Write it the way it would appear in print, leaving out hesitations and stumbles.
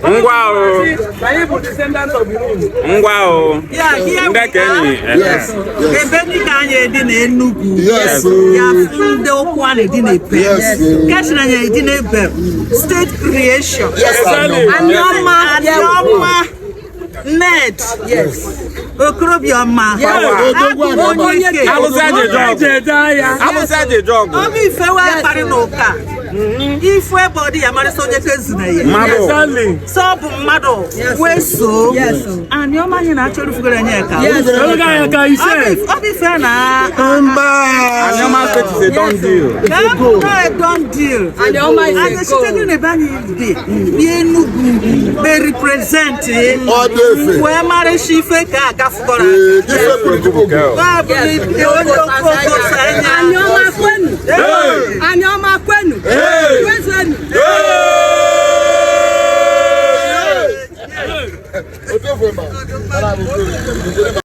Ngwa o. Anyị bụ descendants of Benin. Ngwa o. Yeah, here Ndị we kenyi. are. Yes. Ebe ndị ka anyị edi na Enugu. Yes. Ya fụ ndị okwu a na-edi na Ebe. Yes. Keshina anyị edi na Ebe. State creation. Yes, Exactly. Anioma. Anioma. Ned. Yes. Okorobioma. Odogwu Anioma. Onye ke. Alụsị aja eje Eji ọgụ. eje ahịa. Alụsị aja eje ọgụ. Ọbụ ife wee kparị n'ụka. Ife ebe ọ dị ya marịsị onye ka ezuna ya. Mmadụ. Exactly. Sọ bụ mmadụ wee soo. Anioma anyị na-achọ orufugara anyị ka. Oge anyị ka ise. Ọ bụ ife na Mba. Anioma state is a done deal. Anioma don deal. Anioma is a Anyị site goal. n'ebe anyị dị n'Enugu be represent Ọ dị efe. wee marịsị ife ka agafugoro Ee, ife kwuru Chukwu. aka. Ọ bụ ndị onye okooko anya. Anioma kwenu. Anioma kwenu. Kwezuenu. Otefu ma.